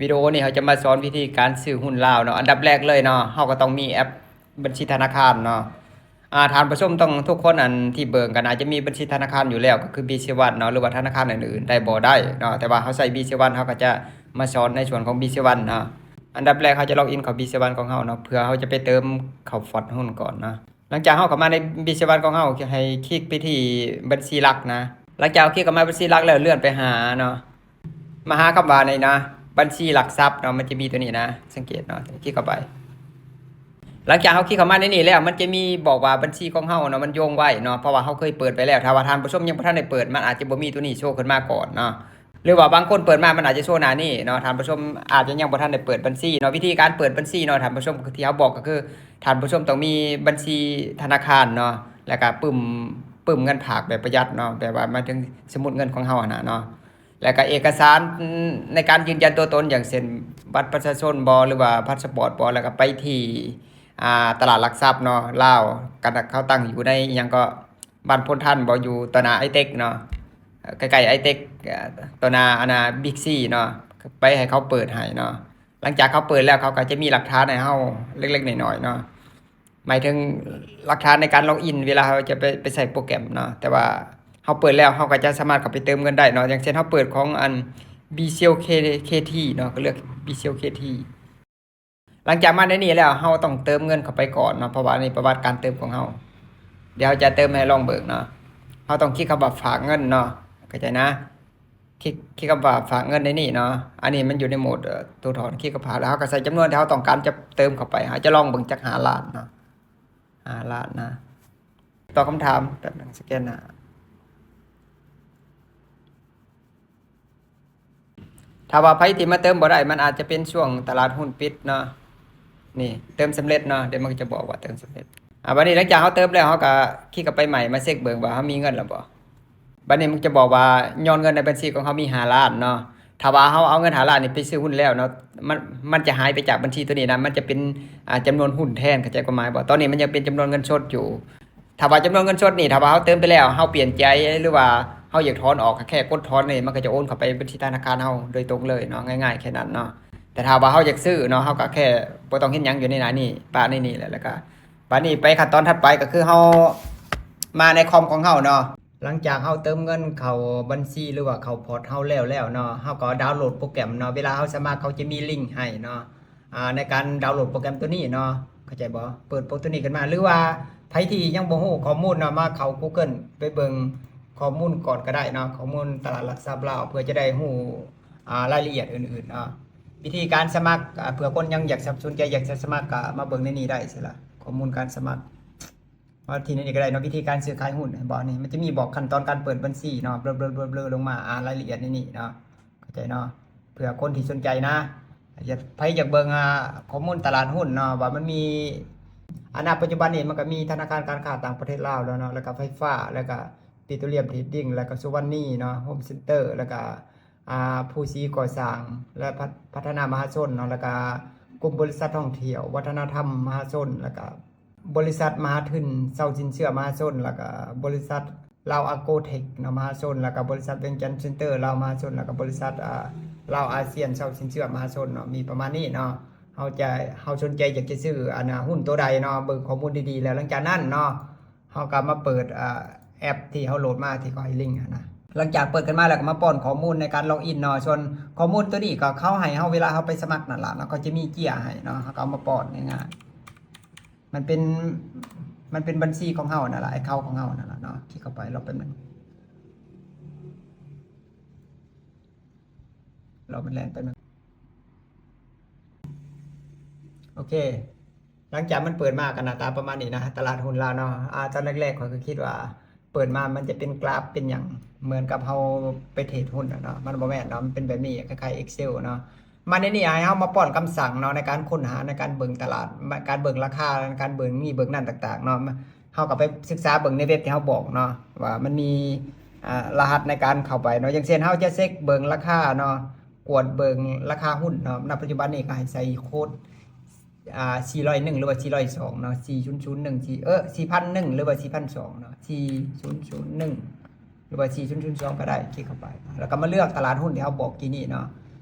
ວິດີໂອນີ້ເຮົາຈະມາສອນວິທີການຊື້ຫຸ້ນລາວເນາະ. ອັນດັບແລກເລີຍເນາະ ເຮົາກໍຕ້ອງມີແອັບບັນຊີທະນາຄານເນາະ. ອ່າ ທ່ານຜູ້ຊົມຕ້ອງ ທຸກຄົນອັນທີ່ເບິ່ງກໍໜ້າຈະມີບັນຊີທະນາຄານຢູ່ແລ້ວ ກໍຄືບີຊີວັນເນາະ ຫຼືວ່າທະນາຄານອື່ນໆ ໄດ້ບໍ່ໄດ້ເນາະ. ແຕ່ວ່າເຮົາໃຊ້ບີຊີວັນ ເຮົາກໍຈະມາສອນໃນສ່ວນຂອງບີຊີວັນເນາະ. ອັນດັບແລກເຮົາຈະລັອກອິນເຂົ້າບີຊີວັນຂອງເຮົາເນາະ ເພື່ອເຮົາຈະໄປເຕີມເຂົ້າພອດຫຸ້ນກ່ອນເນາະ. ຫຼັງຈາກເຮົາເຂົ້າມາໃນບີຊີວັນຂອງເຮົາ ໃຫ້ຄລິກໄປທີ່ບັນຊີຫຼັກນະ. ຫຼັງຈາກເຮົາຄລິກເຂົ້າມາບັນຊີຫຼັກແລ້ວ ເລື່ອນໄປຫາເນາະ ມາຫາຄຳວ່ານີ້ນະ ບັນຊີຫຼັກຊັບເນາະ ມັນຈະມີຕົວນີ້ນະ ສັງເກດເນາະ ຄລິກເຂົ້າໄປ. ຫຼັງຈາກເຮົາຄລິກເຂົ້າມາໃນນີ້ແລ້ວ ມັນຈະມີບອກວ່າບັນຊີຂອງເຮົາເນາະ ມັນໂຍງໄວ້ເນາະ ເພາະວ່າເຮົາເຄີຍເປີດໄປແລ້ວ. ຖ້າວ່າທ່ານຜູ້ຊົມຍັງບໍ່ທັນໄດ້ເປີດ ມັນອາດຈະບໍ່ມີຕົວນີ້ໂຊຂຶ້ນມາກ່ອນເນາະ. ຫຼືວ່າບາງຄົນເປີດມາມັນອາດຈະໂຊໜ້ານີ້ເນາະ ທ່ານຜູ້ຊົມອາດຈະຍັງບໍ່ທັນໄດ້ເປີດບັນຊີເນາະ. ວິທີການເປີດບັນຊີເນາະ ທ່ານຜູ້ຊົມ ທີ່ເຮົາບອກກໍຄື ທ່ານຜູ້ຊົມຕ້ອງມີບັນຊີທະນາຄານເນາະ ແລ້ວກໍປຶ້ມ ປຶ້ມເງິນຝາກແບບປະຢັດເນາະ ແບບວ່າໝາຍເຖິງສະໝຸດເງິນຂອງເຮົາຫັ້ນນະເນາະ ແລ້ວກໍເອກະສານໃນການຢືນຢັນຕົວຕົນ ຢ່າງເຊັ່ນ ບັດປະຊາຊົນບໍ ຫຼືວ່າພາສປອດບໍ ແລ້ວກໍໄປທີ່ ອ່າ ຕະຫຼາດຫຼັກຊັບເນາະ ລາວ ກັນ ເຂົາຕັ້ງຢູ່ໃນຫຍັງກໍ ບ້ານໂພນທັນບໍ ຢູ່ຕໍ່ໜ້າໄອເຕັກເນາະ ໃກ້ໆໄອເຕັກ ຕໍ່ໜ້າອັນນ່າ ບິກຊີເນາະ ໄປໃຫ້ເຂົາເປີດໃຫ້ເນາະ. ຫຼັງຈາກເຂົາເປີດແລ້ວ ເຂົາກໍຈະມີຫຼັກຖານໃຫ້ເຮົາເລັກໆນ້ອຍໆເນາະ ໝາຍເຖິງຫຼັກຖານໃນການລັອກອິນ ເວລາເຮົາຈະໄປ ໄປໃຊ້ໂປຣແກຣມເນາະ. ແຕ່ວ່າເຮົາເປີດແລ້ວ ເຮົາກໍຈະສາມາດເຂົ້າໄປເຕີມເງິນໄດ້ເນາະ. ຢ່າງເຊັ່ນ ເຮົາເປີດຂອງອັນ ບີຊີແອລເຄທີເນາະ ກໍເລືອກບີຊີແອລເຄທີ. ຫຼັງຈາກມາໃນນີ້ແລ້ວ ເຮົາຕ້ອງເຕີມເງິນເຂົ້າໄປກ່ອນເນາະ ເພາະວ່າອັນນີ້ປະຫວັດການເຕີມຂອງເຮົາ. ດຽວເຮົາຈະເຕີມໃຫ້ລອງເບິ່ງເນາະ. ເຮົາຕ້ອງຄລິກຄຳວ່າຝາກເງິນເນາະ ເຂົ້າໃຈນະ. ຄລິກ ຄລິກຄຳວ່າຝາກເງິນໃນນີ້ເນາະ. ອັນນີ້ມັນຢູ່ໃນໂໝດ ເອີ ໂຕຖອນ ຄລິກຄຳວ່າ ແລ້ວເຮົາກໍໃສ່ຈຳນວນທີ່ເຮົາຕ້ອງການຈະເຕີມເຂົ້າໄປ. ເຮົາຈະລອງເບິ່ງຈັກຫ້າລ້ານເນາະ ຫ້າລ້ານນະ. ຕອບຄຳຖາມ ແປັບໜຶ່ງ ສະແກນໜ້າ. ຖ້າວ່າໃຜທີ່ມາເຕີມບໍ່ໄດ້ ມັນອາດຈະເປັນຊ່ວງຕະຫຼາດຫຸ້ນປິດເນາະ. ນີ້ເຕີມສຳເລັດເນາະ ດຽວມັນກໍຈະບອກວ່າເຕີມສຳເລັດ. ອາ ບັດນີ້ຫຼັງຈາກເຮົາເຕີມແລ້ວ ເຮົາກໍຄລິກເຂົ້າໄປໃໝ່ ມາເຊັກເບິ່ງວ່າເຮົາມີເງິນແລ້ວບໍ່. ບັດນີ້ມັນຈະບອກວ່າຍອດເງິນໃນບັນຊີຂອງເຮົາມີຫ້າລ້ານເນາະ. ຖ້າວ່າເຮົາເອົາເງິນຫ້າລ້ານນີ້ໄປຊື້ຫຸ້ນແລ້ວເນາະ ມັນ ມັນຈະຫາຍໄປຈາກບັນຊີຕົວນີ້ນະ ມັນຈະເປັນ ອ່າ ຈຳນວນຫຸ້ນແທນ ເຂົ້າໃຈຄວາມໝາຍບໍ່? ຕອນນີ້ມັນຍັງເປັນຈຳນວນເງິນສົດຢູ່. ຖ້າວ່າຈຳນວນເງິນສົດນີ້ ຖ້າວ່າເຮົາເຕີມໄປແລ້ວ ເຮົາປ່ຽນໃຈ ຫຼືວ່າເຮົາຢາກຖອນອອກ ກໍແຄ່ກົດຖອນນີ້ ມັນກໍຈະໂອນເຂົ້າໄປບັນຊີທະນາຄານເຮົາໂດຍຕົງເລີຍເນາະ ງ່າຍໆແຄ່ນັ້ນເນາະ. ແຕ່ຖ້າວ່າເຮົາຢາກຊື້ເນາະ ເຮົາກໍແຄ່ບໍ່ຕ້ອງເຮັດຫຍັງຢູ່ໃນໜ້ານີ້ ປະໃນນີ້ແຫຼະ. ແລ້ວກໍບາດນີ້ໄປຂັ້ນຕອນຖັດໄປ ກໍຄືເຮົາມາໃນຄອມຂອງເຮົາເນາະ. ຫຼັງຈາກເຮົາເຕີມເງິນເຂົ້າບັນຊີ ຫຼືວ່າເຂົ້າພອດເຮົາແລ້ວແລ້ວເນາະ ເຮົາກໍດາວໂຫຼດໂປຣແກຣມເນາະ. ເວລາເຮົາສະໝັກ ເຂົາຈະມີລິ້ງໃຫ້ເນາະ ອ່າ ໃນການດາວໂຫຼດໂປຣແກຣມຕົວນີ້ເນາະ ເຂົ້າໃຈບໍ່? ເປີດໂປຣແກຣມຕົວນີ້ຂຶ້ນມາ ຫຼືວ່າໃຜທີ່ຍັງບໍ່ຮູ້ຂໍ້ມູນເນາະ ມາເຂົ້າກູເກີນ ໄປເບິ່ງຂໍ້ມູນກ່ອນກໍໄດ້ເນາະ ຂໍ້ມູນຕະຫຼາດຫຼັກຊັບລາວ ເພື່ອຈະໄດ້ຮູ້ ອ່າ ລາຍລະອຽດອື່ນໆເນາະ. ວິທີການສະໝັກ ອ່າ ເພື່ອຄົນຍັງຢາກ ສົນໃຈຢາກຈະສະໝັກ ກໍມາເບິ່ງໃນນີ້ໄດ້ຊີ້ລະ ຂໍ້ມູນການສະໝັກ. ມາທີ່ນີ້ກໍໄດ້ເນາະ ວິທີການຊື້ຂາຍຫຸ້ນ ເຫັນບໍ່? ນີ້ມັນຈະມີບອກຂັ້ນຕອນການເປີດບັນຊີເນາະ ເບລໆໆໆ ລົງມາ ອ່ານລາຍລະອຽດໃນນີ້ເນາະ ເຂົ້າໃຈເນາະ. ເພື່ອຄົນທີ່ສົນໃຈນະ ຢາກ ໃຜຢາກເບິ່ງ ອ່າ ຂໍ້ມູນຕະຫຼາດຫຸ້ນເນາະ ວ່າມັນມີ ອ່າ ນະປັດຈຸບັນນີ້ມັນກໍມີທະນາຄານການຄ້າຕ່າງປະເທດລາວແລ້ວເນາະ ແລ້ວກໍໄຟຟ້າ ແລ້ວກໍປິໂຕລຽມເທຣດດິ້ງ ແລ້ວກໍສຸວັນນີເນາະ ໂຮມເຊັນເຕີ ແລ້ວກໍ ອ່າ ພູສີກໍ່ສ້າງ ແລະ ພັດ ພັດທະນາມະຫາຊົນເນາະ ແລ້ວກະກຸ່ມບໍລິສັດທ່ອງທ່ຽວ ວັດທະນະທຳມະຫາຊົນ ແລ້ວກະບໍລິສັດມະຫາທຶນເຊົ່າສິນເຊື່ອມະຫາຊົນ ແລ້ວກະບໍລິສັດລາວອາໂກເທັກເນາະ ມະຫາຊົນ ແລ້ວກະບໍລິສັດວຽງຈັນເຊັນເຕີລາວມະຫາຊົນ ແລ້ວກະບໍລິສັດ ອ່າ ລາວອາຊຽນເຊົ່າສິນເຊື່ອມະຫາຊົນເນາະ ມີປະມານນີ້ເນາະ. ເຮົາຈະ ເຮົາສົນໃຈຢາກຈະຊື້ອັນນ່າຫຸ້ນໂຕໃດເນາະ ເບິ່ງຂໍ້ມູນດີໆ ແລ້ວຫຼັງຈາກນັ້ນເນາະ ເຮົາກໍມາເປີດ ອ່າ ແອັບທີ່ເຮົາໂຫຼດມາທີ່ເຂົາໃຫ້ລິ້ງຫັ້ນນະ. ຫຼັງຈາກເປີດຂຶ້ນມາແລ້ວກໍມາປ້ອນຂໍ້ມູນໃນການລັອກອິນເນາະ. ສ່ວນຂໍ້ມູນຕົວນີ້ກໍເຂົາໃຫ້ເຮົາເວລາເຮົາໄປສະໝັກນັ້ນລະເນາະ ເຂົາຈະມີເຈ້ຍໃຫ້ເນາະ ເຮົາກໍເອົາມາປ້ອນງ່າຍໆ. ມັນເປັນ ມັນເປັນບັນຊີຂອງເຮົານັ້ນລະ ແອັກເຄົາຂອງເຮົານັ້ນລະເນາະ. ຄລິກເຂົ້າໄປ ລໍແປັບໜຶ່ງ ລໍມັນແລ່ນແປັບໜຶ່ງ. ໂອເຄ ຫຼັງຈາກມັນເປີດມາກໍໜ້າຕາປະມານນີ້ນະ ຕະຫຼາດຫຸ້ນລາວເນາະ. ອາ ຕອນແລກໆ ຂ້ອຍກໍຄິດວ່າເປີດມາມັນຈະເປັນກຣາຟເປັນຫຍັງ ເໝືອນກັບເຮົາໄປເທຣດຫຸ້ນນະເນາະ ມັນບໍ່ແມ່ນເນາະ ມັນເປັນແບບນີ້ ຄ້າຍໆ Excel ເນາະ. ມາໃນນີ້ໃຫ້ເຮົາມາປ້ອນຄຳສັ່ງເນາະ ໃນການຄົ້ນຫາ ໃນການເບິ່ງຕະຫຼາດ ການເບິ່ງລາຄາ ການເບິ່ງນີ້ເບິ່ງນັ້ນຕ່າງໆເນາະ. ເຮົາກໍໄປສຶກສາເບິ່ງໃນເວັບທີ່ເຮົາບອກເນາະ ວ່າມັນມີ ອາ ລະຫັດໃນການເຂົ້າໄປເນາະ. ຢ່າງເຊັ່ນ ເຮົາຈະເຊັກເບິ່ງລາຄາເນາະ ກວດເບິ່ງລາຄາຫຸ້ນເນາະ ນະປັດຈຸບັນນີ້ກໍໃຫ້ໃສ່ໂຄດ ອ່າ ສີ່ຮ້ອຍໜຶ່ງ ຫຼືວ່າ ສີ່ຮ້ອຍສອງເນາະ ສີ່ສູນສູນໜຶ່ງ ສີ່ ເອີ ສີ່ພັນໜຶ່ງ ຫຼືວ່າ ສີ່ພັນສອງເນາະ ສີ່ສູນສູນໜຶ່ງ ຫຼືວ່າ ສີ່ສູນສູນສອງກໍໄດ້. ຄລິກເຂົ້າໄປ ແລ້ວກໍມາເລືອກຕະຫຼາດຫຸ້ນທີ່ເຮົາບອກກີ້ນີ້ເນາະ.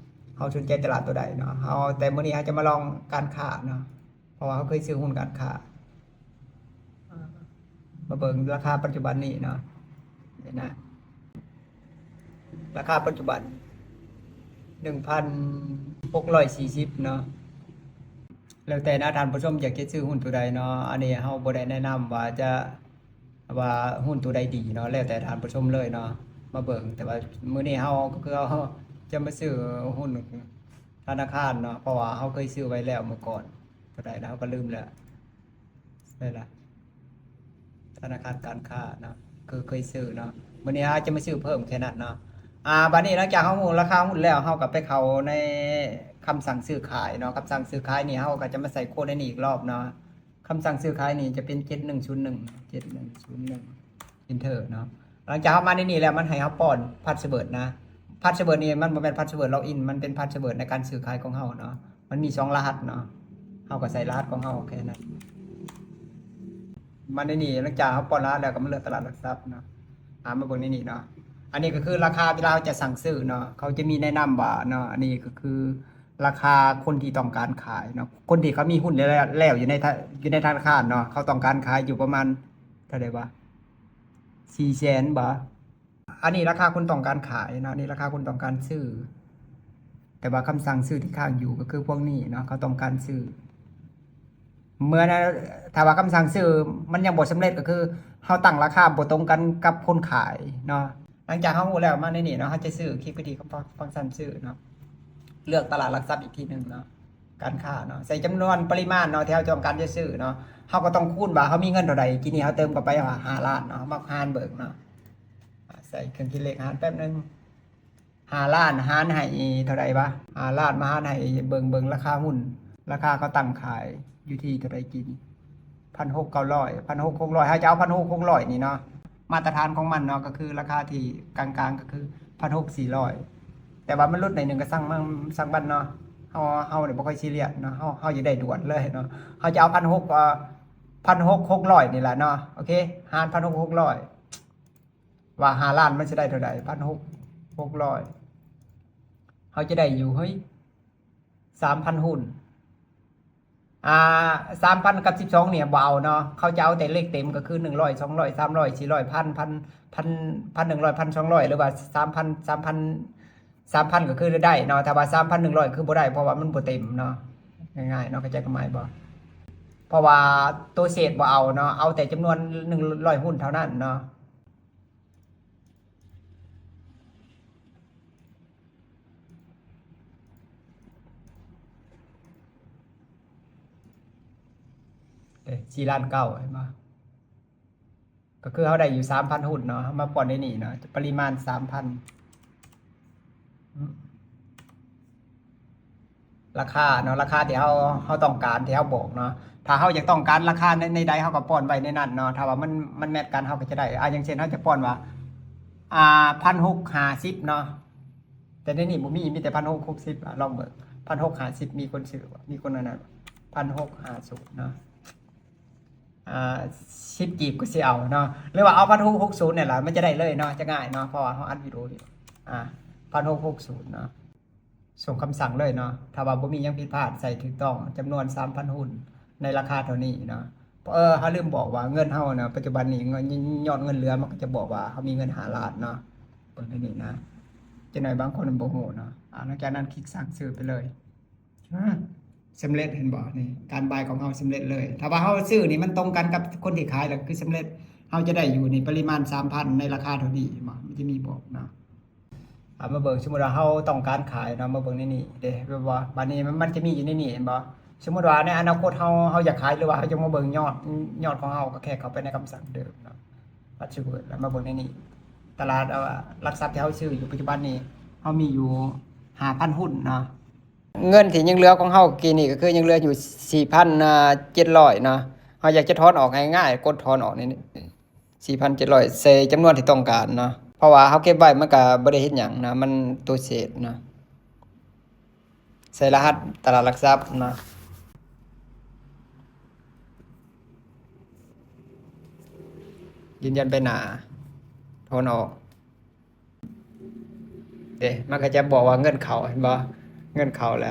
ເຮົ າສົນໃຈຕະຫຼາດຕົວໃດເນາະ ເຮົາ ແຕ່ມື້ນີ້ເຮົາຈະມາລອງການຄ້າເນາະ ເພາະວ່າເຮົາເຄີຍຊື້ຫຸ້ນການຄ້າ. ມາເບິ່ງລາຄາປັດຈຸບັນນີ້ເນາະ ນີ້ນະ ລາຄາປັດຈຸບັນ ໜຶ່ງພັນຫົກຮ້ອຍສີ່ສິບເນາະ. ແລ້ວແຕ່ນະ ທ່ານຜູ້ຊົມຢາກຈະຊື້ຫຸ້ນຕົວໃດເນາະ ອັນນີ້ເຮົາບໍ່ໄດ້ແນະນຳວ່າຈະ ວ່າຫຸ້ນຕົວໃດດີເນາະ ແລ້ວແຕ່ທ່ານຜູ້ຊົມເລີຍເນາະ ມາເບິ່ງ. ແຕ່ວ່າມື້ນີ້ເຮົາກໍຄືເຮົາຈະມາຊື້ຫຸ້ນທະນາຄານເນາະ ເພາະວ່າເຮົາເຄີຍຊື້ໄວ້ແລ້ວເມື່ອກ່ອນ ເທົ່າໃດແລ້ວເຮົາກໍລືມແລ້ວ ໃສ່ລະ ທະນາຄານການຄ້າເນາະ ຄືເຄີຍຊື້ເນາະ. ມື້ນີ້ເຮົາຈະມາຊື້ເພີ່ມແຄ່ນັ້ນເນາະ. ອາ ບາດນີ້ຫຼັງຈາກເຮົາຮູ້ລາຄາຫຸ້ນແລ້ວ ເຮົາກໍໄປເຂົ້າໃນຄຳສັ່ງຊື້ຂາຍເນາະ. ຄຳສັ່ງຊື້ຂາຍນີ້ ເຮົາກໍຈະມາໃສ່ໂຄດໃນນີ້ອີກລອບເນາະ. ຄຳສັ່ງຊື້ຂາຍນີ້ຈະເປັນ ເຈັດໜຶ່ງສູນໜຶ່ງ ເຈັດໜຶ່ງສູນໜຶ່ງ Enter ເນາະ. ຫຼັງຈາກເຮົາມາໃນນີ້ແລ້ວ ມັນໃຫ້ເຮົາປ້ອນພາສເວີດນະ. ພາສເວີດນີ້ມັນບໍ່ແມ່ນພາສເວີດລັອກອິນ ມັນເປັນພາສເວີດໃນການຊື້ຂາຍຂອງເຮົາເນາະ. ມັນມີສອງລະຫັດເນາະ ເຮົາກໍໃສ່ລະຫັດຂອງເຮົາແຄ່ນັ້ນ. ມາໃນນີ້ ຫຼັງຈາກເຮົາປ້ອນລະຫັດແລ້ວ ກໍມາເລືອກຕະຫຼາດຫຼັກຊັບເນາະ. ອາ ມາເບິ່ງໃນນີ້ເນາະ. ອັນນີ້ກໍຄືລາຄາເວລາເຮົາຈະສັ່ງຊື້ເນາະ ເຂົາຈະມີແນະນຳວ່າເນາະ ອັນນີ້ກໍຄືລາຄາຄົນທີ່ຕ້ອງການຂາຍເນາະ. ຄົນທີ່ເຂົາມີຫຸ້ນແລ້ວ ແລ້ວຢູ່ໃນ ຢູ່ໃນທະນາຄານເນາະ ເຂົາຕ້ອງການຂາຍຢູ່ປະມານເທົ່າໃດວະ ສີ່ແສນບໍ? ອັນນີ້ລາຄາຄົນຕ້ອງການຂາຍເນາະ ນີ້ລາຄາຄົນຕ້ອງການຊື້. ແຕ່ວ່າຄຳສັ່ງຊື້ທີ່ຄ້າງຢູ່ກໍຄືພວກນີ້ເນາະ ເຂົາຕ້ອງການຊື້. ເມື່ອ ຖ້າວ່າຄຳສັ່ງຊື້ມັນຍັງບໍ່ສຳເລັດ ກໍຄືເຮົາຕັ້ງລາຄາບໍ່ຕົງກັນກັບຄົນຂາຍເນາະ. ຫຼັງຈາກເຮົາຮູ້ແລ້ວ ມາໃນນີ້ເນາະ ເຮົາຈະຊື້ ຄລິກໄປທີ່ຟັງ ຟັງຊັນຊື້ເນາະ ເລືອກຕະຫຼາດຫຼັກຊັບອີກທີໜຶ່ງເນາະ ການຄ້າເນາະ ໃສ່ຈຳນວນປະລິມານເນາະ ທີ່ເຮົາຕ້ອງການຈະຊື້ເນາະ. ເຮົາກໍຕ້ອງຄູນວ່າເຮົາມີເງິນເທົ່າໃດ. ທີນີ້ເຮົາເຕີມເຂົ້າໄປວ່າຫ້າລ້ານເນາະ ເຮົາມາຫານເບິ່ງເນາະ. ໃສ່ເຄື່ອງຄິດເລກຫານແປັບໜຶ່ງ. ຫ້າລ້ານຫານໃຫ້ເທົ່າໃດວະ? ຫ້າລ້ານມາຫານໃຫ້ເບິ່ງ ເບິ່ງລາຄາຫຸ້ນ ລາຄາເຂົາຕັ້ງຂາຍຢູ່ທີ່ເທົ່າໃດກີ້ນີ້? ພັນຫົກເກົ້າຮ້ອຍ ພັນຫົກຫົກຮ້ອຍ ເຮົາຈະເອົາພັນຫົກຫົກຮ້ອຍນີ້ເນາະ. ມາດຕະຖານຂອງມັນເນາະ ກໍຄືລາຄາທີ່ກາງໆ ກໍຄືພັນຫົກສີ່ຮ້ອຍ. ແຕ່ວ່າມັນຫຼຸດໜ້ອຍໜຶ່ງກໍຊ່າງມັນ ຊ່າງມັນເນາະ. ເຮົາ ເຮົານີ້ບໍ່ຄ່ອຍຊີຣຽສເນາະ ເຮົາ ເຮົາຢາກໄດ້ດ່ວນເລີຍເນາະ. ເຮົາຈະເອົາພັນຫົກ ເອີ ພັນຫົກຫົກຮ້ອຍນີ້ແຫຼະເນາະ. ໂອເຄ ຫານພັນຫົກຫົກຮ້ອຍ ວ່າຫ້າລ້ານມັນຊິໄດ້ເທົ່າໃດ? ພັນຫົກຫົກຮ້ອຍ ເຮົາຈະໄດ້ຢູ່ ເຮີ້ຍ ສາມພັນຫຸ້ນ. ອ່າ ສາມພັນກັບສິບສອງນີ້ບໍ່ເອົາເນາະ ເຂົາຈະເອົາແຕ່ເລກເຕັມ ກໍຄືໜຶ່ງຮ້ອຍ ສອງຮ້ອຍ ສາມຮ້ອຍ ສີ່ຮ້ອຍ ພັນ ພັນ ພັນ ໜຶ່ງຮ້ອຍ ພັນສອງຮ້ອຍ ຫຼືວ່າສາມພັນ ສາມພັນ ສາມພັນກໍຄືໄດ້ເນາະ. ຖ້າວ່າສາມພັນໜຶ່ງຮ້ອຍຄືບໍ່ໄດ້ ເພາະວ່າມັນບໍ່ເຕັມເນາະ. ງ່າຍໆເນາະ ເຂົ້າໃຈຄວາມໝາຍບໍ່? ເພາະວ່າໂຕເສດບໍ່ເອົາເນາະ ເອົາແຕ່ຈຳນວນໜຶ່ງຮ້ອຍຫຸ້ນເທົ່ານັ້ນເນາະ. ເອີ ສີ່ລ້ານເກົ້າ ເຫັນບໍ່? ກໍຄືເຮົາໄດ້ຢູ່ສາມພັນຫຸ້ນເນາະ ເຮົາມາປ້ອນໃນນີ້ເນາະ ປະລິມານສາມພັນ. ອືມ ລາຄາເນາະ ລາຄາທີ່ເຮົາ ເຮົາຕ້ອງການ ທີ່ເຮົາບອກເນາະ. ຖ້າເຮົາຢາກຕ້ອງການລາຄາໃນ ໃນໃດ ເຮົາກໍປ້ອນໄວ້ໃນນັ້ນເນາະ. ຖ້າວ່າມັນ ມັນແມັດກັນ ເຮົາກໍຈະໄດ້ ອາ ຢ່າງເຊັ່ນ ເຮົາຈະປ້ອນວ່າ ອາ ພັນຫົກຫ້າສິບເນາະ ແຕ່ໃນນີ້ບໍ່ມີ ມີແຕ່ພັນຫົກຫົກສິບ ອະ ລອງເບິ່ງ ພັນຫົກຫ້າສິບ ມີຄົນຊື້ບໍ່? ມີຄົນອັນນັ້ນ ພັນຫົກຫ້າສິບເນາະ. ອ່າ ສິບກີບກໍຊິເອົາເນາະ ຫຼືວ່າເອົາພັນຫົກຫົກສິບນີ້ລະ ມັນຈະໄດ້ເລີຍເນາະ ຈະງ່າຍເນາະ ເພາະວ່າເຮົາອັດວິດີໂອຢູ່. ອ່າ ພັນຫົກຫົກສິບເນາະ ສົ່ງຄຳສັ່ງເລີຍເນາະ. ຖ້າວ່າບໍ່ມີຫຍັງຜິດພາດ ໃສ່ຖືກຕ້ອງ ຈຳນວນສາມພັນຫຸ້ນ ໃນລາຄາເທົ່ານີ້ເນາະ. ເອີ ເຮົາລືມບອກວ່າເງິນເຮົານະ ປັດຈຸບັນນີ້ ເງິນ ຍອດເງິນເຫຼືອ ມັນກໍຈະບອກວ່າເຮົາມີເງິນຫ້າລ້ານເນາະ. ເບິ່ງໃນນີ້ນະ ຈັກໜ້ອຍບາງຄົນບໍ່ຮູ້ເນາະ. ອ່າ ຫຼັງຈາກນັ້ນຄລິກສັ່ງຊື້ໄປເລີຍ. ອາ ສຳເລັດ ເຫັນບໍ່? ນີ້ ການບາຍຂອງເຮົາສຳເລັດເລີຍ. ຖ້າວ່າເຮົາຊື້ນີ້ມັນຕົງກັນກັບຄົນທີ່ຂາຍ ລະຄືສຳເລັດ ເຮົາຈະໄດ້ຢູ່ນີ້ປະລິມານສາມພັນ ໃນລາຄາເທົ່ານີ້ ເຫັນບໍ່? ມັນຈະມີບອກເນາະ. ເອົາມາເບິ່ງ ສົມມຸດວ່າເຮົາຕ້ອງການຂາຍເນາະ ມາເບິ່ງໃນນີ້ເດ້ ແມ່ນບໍ່? ບາດນີ້ມັນ ມັນຈະມີຢູ່ໃນນີ້ ເຫັນບໍ່? ສົມມຸດວ່າໃນອະນາຄົດເຮົາ ເຮົາຢາກຂາຍ ຫຼືວ່າເຮົາຈະມາເບິ່ງຍອດ ຍອດຂອງເຮົາ ກໍແຄ່ເຂົ້າໄປໃນຄຳສັ່ງເດີມເນາະ ພາສເວີດ ແລ້ວມາເບິ່ງໃນນີ້ ຕະຫຼາດ ເອີ ຫຼັກຊັບທີ່ເຮົາຊື້ຢູ່ປັດຈຸບັນນີ້ ເຮົາມີຢູ່ຫ້າພັນຫຸ້ນເນາະ. ເງິນທີ່ຍັງເຫຼືອຂອງເຮົາກີ້ນີ້ ກໍຄືຍັງເຫຼືອຢູ່ສີ່ພັນເຈັດຮ້ອຍເນາະ. ເຮົາຢາກຈະຖອນອອກໃຫ້ງ່າຍ ກົດຖອນອອກນີ້ ສີ່ພັນເຈັດຮ້ອຍ ໃສ່ຈຳນວນທີ່ຕ້ອງການເນາະ ເພາະວ່າເຮົາເກັບໄວ້ມັນກໍບໍ່ໄດ້ເຮັດຫຍັງນະ ມັນຕົວເສດເນາະ. ໃສ່ລະຫັດຕະຫຼາດຫຼັກຊັບເນາະ ຢືນຢັນໃບໜ້າ ຖອນອອກ. ເດ້ ມັນກໍຈະບອກວ່າເງິນເຂົ້າ ເຫັນບໍ່? ເງິນເຂົ້າແລ້ວ